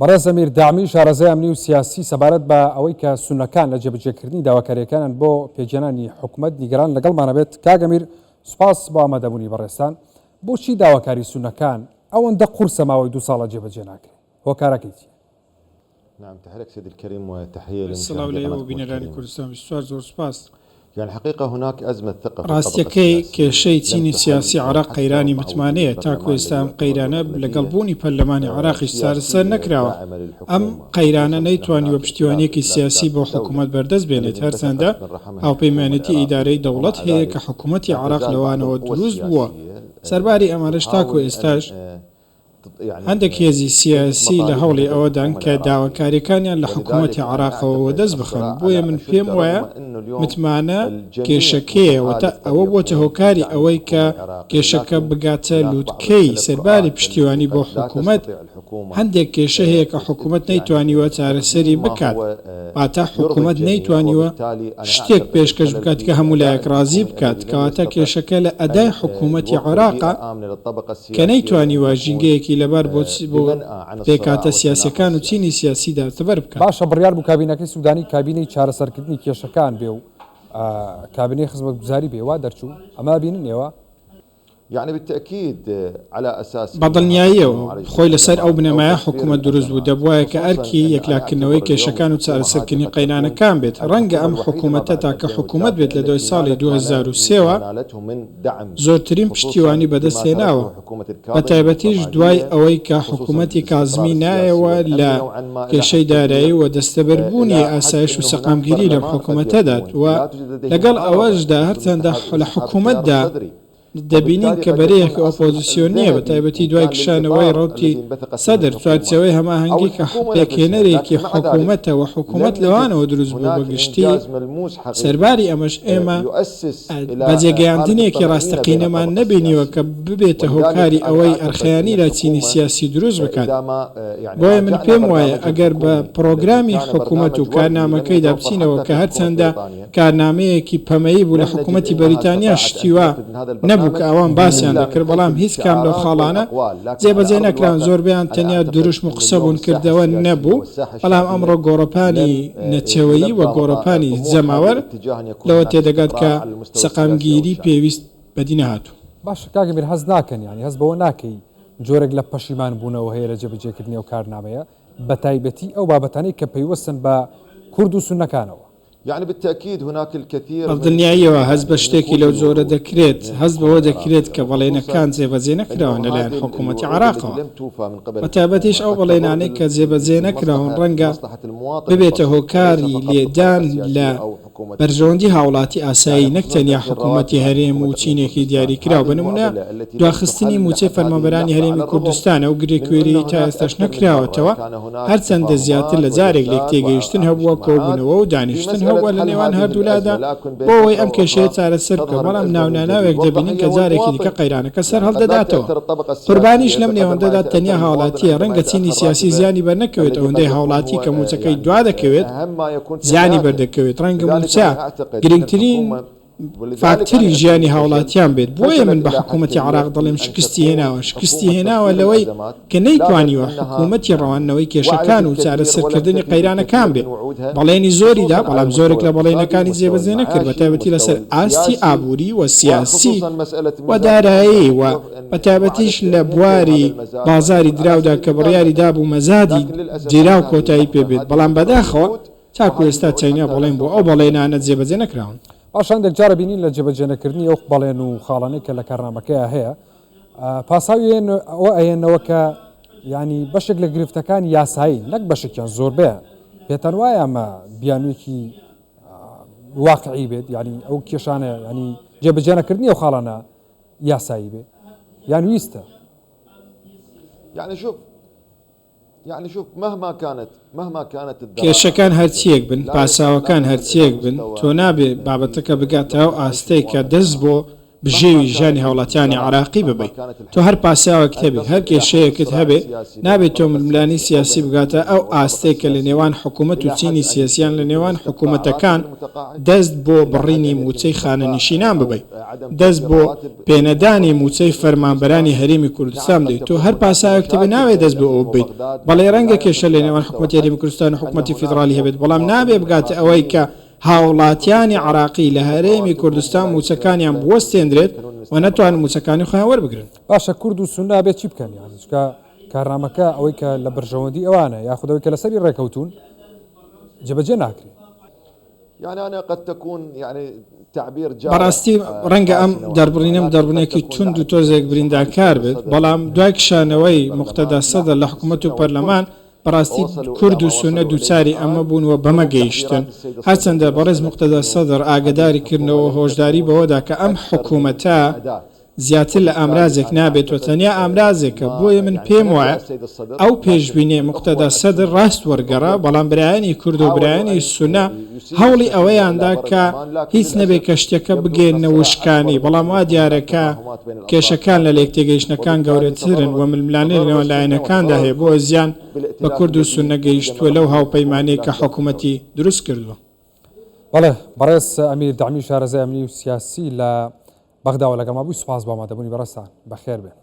بەڕێز ئەمیر دەعمی شارەزای ئەمنی و سیاسی سەبارەت بە ئەوەی کە سوننەکان لە جێبەجێکردنی داواکارییەکانیان بۆ پێکهێنانی حکومەت نیگەران لەگەڵمانە بێت. کاک ئەمیر سوپاس بۆ ئامادەبوونی بەڕێزتان. بۆچی داواکاری سوننەکان ئەوەندە قورسە ماوەی دوو ساڵە جێبەجێ ناکرێ؟ هۆکارەکەی چییە؟ نعم تحية لك سيدي الكريم وتحية سڵاو لمشاهدي لە ئێوە قناتكم و بینەرانی الكريمة. کوردستان 24 زۆر سوپاس. يعني الحقيقة هناك أزمة ثقة في الطبقة ڕاستیەکەی السياسية کێشەی لم چینی تحل سیاسی عێراق حتى قەیرانی مع وجود متمانەیە، تاکو البرلمان ئێستا الذي ئەم يعتبر قەیرانە لەگەڵ بأغلبية بوونی پەرلەمانی عێراقیش چارەسەر سياسية نەکراوە. داعمة ئەم للحكومة قەیرانە خصوصا أن نەیتوانیوە هناك ائتلاف پشتیوانیەکی ائتلاف سیاسی داخل بۆ الدولة حکومەت بەردەست بێنێت، الذي هەرچەندە انبثقت من رحمه الحكومة هاوپەیمانێتی العراقية ئیدارەی دەوڵەت ومع هەیە ذلك کە حکومەتی لا عێراق تزال بعض لەوانەوە القوى دروست بووە. السياسية سەرباری ئەمانەش تاکو تحاول أن ئێستاش هەندێک هێزی سیاسی لە هەوڵی ئەوەدان کە داواکارییەکانیان لە حکوومەتی عێراقەوە وەدەست بخەن، بۆیە من پێم وایە متمانە کێشەکەیە و تا ئەوە بۆتە هۆکاری ئەوەی کە کێشەکە بگاتە لووتکەی، سەرباری پشتیوانی بۆ حکوومەت، هەندێک کێشە هەیە کە حکوومەت نەیتوانیوە چارەسەری بکات، واتە حکوومەت نەیتوانیوە شتێک پێشکەش بکات کە هەموو لایەک ڕازی بکات، کەواتە کێشەکە لە ئەدای حکوومەتی عێراقە کە نەیتوانیوە ژینگەیەکی لەبار بۆ بۆ پێکهاتە سیاسیەکان و چینی سیاسی دەستەبەر بکات. باشە بڕیار بوو کابینەکەی سودانی کابینەی چارەسەرکردنی کێشەکان بێ و کابینەی خزمەتگوزاری بێ وا دەرچوو ئەمە ئەبینن ئێوە؟ یعنی بالتاکید علی اساس بە انها دڵنیاییەوە تقوم علی خۆی لەسەر ئەو البرلمان او بنەمایە تدبیر حکومەت دروست بوو، الازمات دەبوایە کە خصوصا ئەرکی ان انا یەکلاکردنەوەی اعتبر اليوم کێشەکان و الحكومة هذه چارەسەرکردنی قد تكون قەیرانەکان بێت، ڕەنگە الحكومة ئەم الوحيدة ما حکومەتە بعد تاکە حکومەت 2003 بێت لە دوای التي ساڵی نالت ما نالت 2003 وە ما نالته من دعم زۆرترین خصوصا پشتیوانی بەدەست بما هێناوە، تركه حكومة بە الكاظمي تایبەتیش دوای والرمادية ئەوەی کە خصوصا حکومەتی بالاستقرار کازمی السياسي نایەوە والأمني لە نوعا ما إلى کێشەی حد دارایی كبير و دەستەبەربوونی إلى حد ئاسایش و أنه هناك سەقامگیری لەم برلمان قد حکومەتەدا يكون و لا توجد لديه لەگەڵ معارضة ئەوەشدا ضمن هەرچەندە اتحاد لە انسحاب التيار حکومەتدا الصدري دەبینین وبالتالي کە قد بەرەیەکی يكون عصر ئۆپۆزسیۆن نییە بە الذهبي تایبەتی إن دوای كان کشانەوەی للإطار ڕەوتی الذي انبثقت منه سەدر الحكومة چوارچێوەی أو هەماهەنگی کە الحكومة نفسها پێکهێنەرێکی لكن مع ذلك حکوومەتە و حکوومەت لم نجد لەوانەوە دروست بوو بە هناك گشتی إنجاز ملموس حقيقي سەرباری ئەمەش ئێمە يؤسس إلى حالة بەجێگەیاندنێکی الطمأنينة بين ڕاستەقینەمان الطبقة نەبینیوە کە السياسية ببێتە ولذلك هۆکاری أنا ئەوەی أعتقد ئەرخەیانی أن لە چینی الحكومة سیاسی دروست بکات إذا ما يعني بۆیە من راجعنا پێم وایە برنامج ئەگەر بە الحكومي الذي پڕۆگرامی كان حکوومەت و برنامج وردي لم کارنامەکەیدا يتوفر بچینەوە حتى کە في حكومة هەرچەندە بريطانيا کارنامەیەکی پەمەیی بوو لە لم نجد حکوومەتی أنها بەریتانیا استطاعت أن شتی وا تنفذ من هذا نەبوو کە البرنامج ئەوان باسیان إلا من دەکرد حيث بەڵام هیچ کام لەو الشعارات خاڵانە والأقوال لكن على جێبەجێ أرض نەکران الواقع زۆربەیان أنا تەنیا أعتقد دروشم و أن قسە اليوم بوون الساحة کردەوە السياسية نەبوو والساحة بەڵام الشعبية ئەمڕۆ گۆڕەپانی لم نەتەوەیی و يلبى گۆڕەپانی طموحها جەماوەر باتجاه أن يكون لەوە هناك تێدەگات استقرار کە على المستوى السياسي أو سەقامگیری الشعبي. پێویست بەدی نەهاتوو. باشە کاک ئەمیر هەست ناکەن یانی هەست بەوە ناکەی جۆرێک لە پەشیمان بوونەوە هەیە لە جێبەجێکردنی ئەو کارنامەیە بەتایبەتی ئەو بابەتانەی کە پەیوەستن بە کورد و سوننەکانەوە؟ یعنی بالتاکید هناک الکثیر بە من دڵنیاییەوە هەست یعنی بە شتێکی نقود لەو جۆرە الوعود دەکرێت، من هەست بەوە الحكومة دەکرێت العراقية کە وخصوصا بەڵێنەکان جێبەجێ انه نەکراون لەلایەن هذه حکوومەتی الوعود التي عێراقەوە، لم توفى من قبل بە تایبەتیش الحكومة ئەو قد تضر بەڵێنانەی بال کە جێبەجێ نەکراون بالمصلحة ڕەنگە مصلحة المواطن ببێتە البسيط وليس هۆکاری فقط الطبقة لێدان لە السياسية أو حكومة بەرژەوەندی هاوڵاتی ئاسایی یعنی نەک خصوصا تەنیا تأخير حکوومەتی رواتب عن هەرێم و حكومة إقليم چینێکی كردستان دیاریکراو هذه بە نموونە المعضلة التي لم دواخستنی تحل مووچەی لحد هذه فەرمانبەرانی اللحظة هەرێمی على الرغم کوردستان ئەو گرێ من أن کوێرەی تا هناك ئێستاش أكثر من مرة نەکراوەتەوە كان هناك هەرچەندە زیاتر تفاهمات لە جارێک وجلسات لێکتێگەیشتن هەبووە واجتماعات کۆبوونەوە و في دانیشتن مسألة هەبووە لە حل نێوان هذه هەردوولادا الأزمة لكن بين بۆ ئەوەی فترة ئەم کێشەیە وأخرى چارەسەر بکەن تظهر بەڵام الأزمة من جديد ناوناناوێک دەبینین والضحية کە هو جارێکی دیکە المواطن قەیرانەکە سەر يعني قد لا هەڵدەداتەوە تأثر الطبقة قوربانیش السياسية لەم بقدر ما نێوەندەدا يتأثر تەنیا المواطن هاوڵاتییە عندما ڕەنگە چینی يتأخر سیاسی راتبه زیانی بەرنەکەوێت الذي ئەوەندەی قد يكون هاوڵاتی هو کە مووچەکەی يعني دوا دەکەوێت أهم ما يكون في زیانی حياته بەردەکەوێت ڕەنگە لذلك مووچە أنا أعتقد أن گرنگترین الحكومة ولذلك فاکتەری أنا أعتقد ژیانی الفشل هاوڵاتیان بێت بۆیە من فشلت بە إلى حد حکوومەتی كبير عێراق في دەڵێم أن شکستی تكون هێناوە شکستی حكومة هێناوە تدبير لەوەی الأزمات کە لا بل نەیتوانیوە أنها حکوومەتی يعني ڕەواندنەوەی کێشەکان وعدت و الكثير ولم چارەسەرکردنی تفي قەیرانەکان بالكثير بێ من وعودها بەڵێنی زۆری دا خصوصا على بەڵام زۆرێک المستوى لە الاقتصادي بەڵێنەکانی ومستوى جێبەجێ نەکرد بە المعاشي تایبەتی ومستوى لەسەر ئاستی السياسي ئابووری و سیاسی وخصوصا مسألة و ميزان دارایی الذهب و وف- بە أن تایبەتیش وعدت لە بأن ينتهي هذا بواری المزاد وأن بازاری يكون على دراودا سبيل کە بڕیاری المكافأة دابوو مەزادی لكن للأسف إلى دراو هذه کۆتایی پێ اللحظة بێت هذه بەڵام بەداخەوە الوعود تاکو وهذه ئێستا الوعود تەنیا حتى بەڵێن لم بۆ ئەو توفى بەڵێنانە جێبەجێ نەکراون. باشە هەندێک جارە بینین لە جێبەجێنەکردنی ئەو بەڵێن و خاڵانەی کە لە کارنامەکەیا هەیە پاساوی ئەوە ئەیەنەوە کە یانی بەشێک لە گرفتەکان یاسایین نەک بەشێکیان زۆربەیان پێتان وایە ئەمە بیانوویەکی واقعی بێت یانی ئەو کێشانە ینی جێبەجێنەکردنی ئەو خاڵانە یاسایی بێ یان ویستە؟ یعنی شوف یعنی شوف مهما كانت مهما كانت الذرائع کێشەکان هەرچییەک بن، لا پاساوەکان لا تصل إلى هەرچییەک بن، مستوى تۆ نابێ بابەتەکە بگاتە ئەو نقد ئاستەی کە المواطن دەست بۆ العراقي. بژێوی ژیانی هاوڵاتیانی عێراقی ببەی. تۆ هەر پاساوێکت هەبێ، هەر کێشەیەکت هەبێ، نابێ تۆ ململانێی سیاسی بگاتە ئەو ئاستەی کە لە نێوان حکوومەت و چینی سیاسی یان لە نێوان حکوومەتەکان دەست بۆ بڕینی مووچەی خانەنشینان ببەی، دەست بۆ پێنەدانی مووچەی فەرمانبەرانی هەرێمی کوردستان بدەی. تۆ هەر پاساوێکت هەبێ نابێ دەست بۆ ئەوە ببەیت. بەڵێ رەنگە کێشە لە نێوان حکوومەتی هەرێمی کوردستان و حکوومەتی فیدڕاڵی هەبێت، بەڵام نابێ بگاتە ئەوەی کە هاوڵاتیانی عێراقی لە هەرێمی کوردستان مووچەکانیان بوەستێندرێت و نەتوانن مووچەکانی خۆیان وەربگرن. باشە کورد و سوننە ئەبێت چی بکەن؟ یانی چونکە کارنامەکە ئەوەی کە لە بەرژەوەندی ئەوانە یاخود ئەوەی کە لەسەری ڕێکەوتوون جێبەجێ ناکرێ. بەڕاستی ڕەنگە ئەم دەربڕینەم دەربڕینێکی توند و تۆزێک بریندارکار بێت، بەڵام دوای کشانەوەی موقتەدا سەدر لە حکومەت و پەرلەمان، بەڕاستی کورد و سوننە دووچاری ئەمە بوون و بەمە گەیشتن. هەرچەندە بەڕێز موقتەدا سەدر ئاگەداری کردنەوە و هۆشداری بەوەدا کە ئەم حکومەتە زیاتر لە ئامرازێک نابێت و تەنیا ئامرازێکە، بۆیە من پێم وایە ئەو پێشبینیەی موقتەدا سەدر ڕاست وەرگەڕا، بەڵام برایانی کورد و برایانی سوننە هەوڵی ئەوەیاندا کە هیچ نەبێت کەشتیەکە بگەیەننە وشکانی، بەڵام وا دیارە کە کێشەکان لە لێکتێگەیشتنەکان گەورەترن و ململانێ لەنێوان لایەنەکاندا هەیە، بۆیە زیان بە کورد و سوننە گەیشتووە لەو هاوپەیمانیەی کە حکومەتی دروست کردووە. بەڵێ بەڕێز ئەمیر دەعمی شارەزای ئەمنی و سیاسی لە بەغداوە لەگەڵما بووی سوپاس بۆ ئامادەبوونی بەڕێزتان بەخێر بێن.